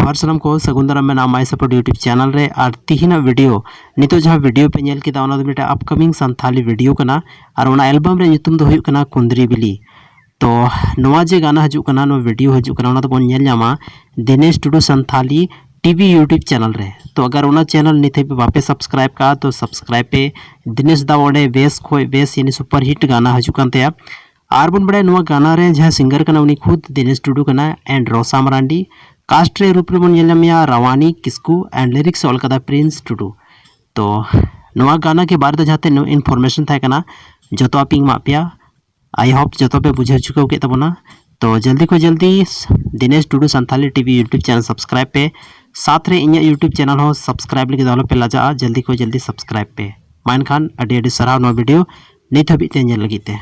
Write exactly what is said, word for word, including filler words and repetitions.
First ᱥᱟᱱᱟᱢ ᱠᱚ ᱥᱟᱹᱜᱩᱱ ᱫᱟᱨᱟᱢ ᱢᱮᱱᱟᱜᱼᱟ My Support YouTube ᱪᱮᱱᱮᱞ ᱨᱮ᱾ ᱟᱨ ᱛᱤᱦᱤᱧᱟᱜ ᱵᱷᱤᱰᱤᱭᱳ, ᱱᱤᱛᱚᱜ ᱡᱟᱦᱟᱸ ᱵᱷᱤᱰᱤᱭᱳ ᱯᱮ ᱧᱮᱞ ᱠᱮᱫᱟ, ᱚᱱᱟ ᱫᱚ ᱢᱤᱫᱴᱮᱱ ᱟᱯᱠᱟᱢᱤᱝ ᱥᱟᱱᱛᱷᱟᱞᱤ ᱵᱷᱤᱰᱤᱭᱳ ᱠᱟᱱᱟ᱾ ᱟᱨ ᱚᱱᱟ ᱮᱞᱵᱟᱢ ᱨᱮᱭᱟᱜ ᱧᱩᱛᱩᱢ ᱫᱚ ᱦᱩᱭᱩᱜ ᱠᱟᱱᱟ ᱠᱩᱸᱫᱽᱨᱤ ᱵᱤᱞᱤ᱾ ᱛᱚ ᱱᱚᱣᱟ ᱡᱮ ᱜᱟᱱᱟ ᱦᱤᱡᱩᱜ ᱠᱟᱱᱟ, ᱱᱚᱣᱟ ᱵᱷᱤᱰᱤᱭᱳ ᱦᱤᱡᱩᱜ ᱠᱟᱱᱟ, ᱚᱱᱟ ᱫᱚᱵᱚᱱ ᱧᱮᱞ ᱧᱟᱢᱟ Dinesh Tudu Santhali TV YouTube channel ᱨᱮ᱾ ᱛᱚ ᱟᱜᱟᱨ ᱚᱱᱟ ᱪᱮᱱᱮᱞ ᱱᱤᱛ ᱦᱟᱹᱵᱤᱡ ᱵᱟᱯᱮ ᱥᱟᱵᱥᱠᱨᱟᱭᱤᱵ ᱠᱟᱜᱼᱟ, ᱛᱚ ᱥᱟᱵᱥᱠᱨᱟᱭᱤᱵ ᱯᱮ᱾ ᱫᱤᱱᱮᱥ ᱫᱟ ᱚᱸᱰᱮ ᱵᱮᱥ ᱠᱷᱚᱡ ᱵᱮᱥ, ᱭᱟᱱᱤ ᱥᱩᱯᱟᱨ ᱦᱤᱴ ᱜᱟᱱᱟ ᱦᱤᱡᱩᱜ ᱠᱟᱱ ᱛᱟᱭᱟ᱾ ᱟᱨ ᱵᱚᱱ ᱵᱟᱲᱟᱭᱟ, ᱱᱚᱣᱟ ᱜᱟᱱᱟ ᱨᱮ ᱡᱟᱦᱟᱸ ᱥᱤᱝᱜᱟᱨ ᱠᱟᱱᱟ, ᱩᱱᱤ ᱠᱷᱩᱫ ᱫᱤᱱᱮᱥ ᱴᱩᱰᱩ ᱠᱟᱱᱟ and ᱨᱚᱥᱟ ᱢᱟᱨᱟᱱᱰᱤ᱾ ᱠᱟᱥᱴ ᱨᱮ ᱨᱩᱯ ᱨᱮᱵᱚᱱ ᱧᱮᱞ ᱧᱟᱢᱮᱭᱟ ᱨᱟᱣᱟᱱᱤ ᱠᱤᱥᱠᱩ and ᱞᱤᱨᱤᱠᱥ ᱚᱞ ᱠᱟᱫᱟ ᱯᱨᱤᱱᱥ ᱴᱩᱰᱩ᱾ ᱛᱚ ᱱᱚᱣᱟ ᱜᱟᱱᱟ ᱠᱮ ᱵᱟᱨᱮ ᱛᱮ ᱡᱟᱦᱟᱸ ᱛᱤᱱᱟᱹᱜ ᱤᱱᱯᱷᱚᱨᱢᱮᱥᱚᱱ ᱛᱟᱦᱮᱸ ᱠᱟᱱᱟ, ᱡᱚᱛᱚ ᱟᱯᱮᱧ ᱮᱢᱟᱜ ᱯᱮᱭᱟ᱾ I hope ᱡᱚᱛᱚ ᱯᱮ ᱵᱩᱡᱷᱟᱹᱣ ᱪᱩᱠᱟᱹᱣ ᱠᱮᱫ ᱛᱟᱵᱚᱱᱟ᱾ ᱛᱚ ᱡᱚᱞᱫᱤ ᱠᱷᱚᱱ ᱡᱚᱞᱫᱤ Dinesh Tudu Santhali TV YouTube channel subscribe ᱯᱮ᱾ ᱥᱟᱛ ᱨᱮ ᱤᱧᱟᱹᱜ YouTube ᱪᱮᱱᱮᱞ ᱦᱚᱸ ᱥᱟᱵᱥᱠᱨᱟᱭᱤᱵ ᱞᱟᱹᱜᱤᱫ ᱫᱚ ᱟᱞᱚᱯᱮ ᱞᱟᱡᱟᱜᱼᱟ᱾ ᱡᱚᱞᱫᱤ ᱠᱷᱚᱱ ᱡᱚᱞᱫᱤ ᱥᱟᱵᱥᱠᱨᱟᱭᱤᱵ ᱯᱮ᱾ ᱢᱟ ᱮᱱᱠᱷᱟᱱ ᱟᱹᱰᱤ ᱟᱹᱰᱤ ᱥᱟᱨᱦᱟᱣ ᱱᱚᱣᱟ ᱵᱷᱤᱰᱤᱭᱳ ᱱᱤᱛ ᱦᱟᱹᱵᱤᱡ ᱛᱮ ᱧᱮᱞ ᱞᱟᱹᱜᱤᱫ ᱛᱮ᱾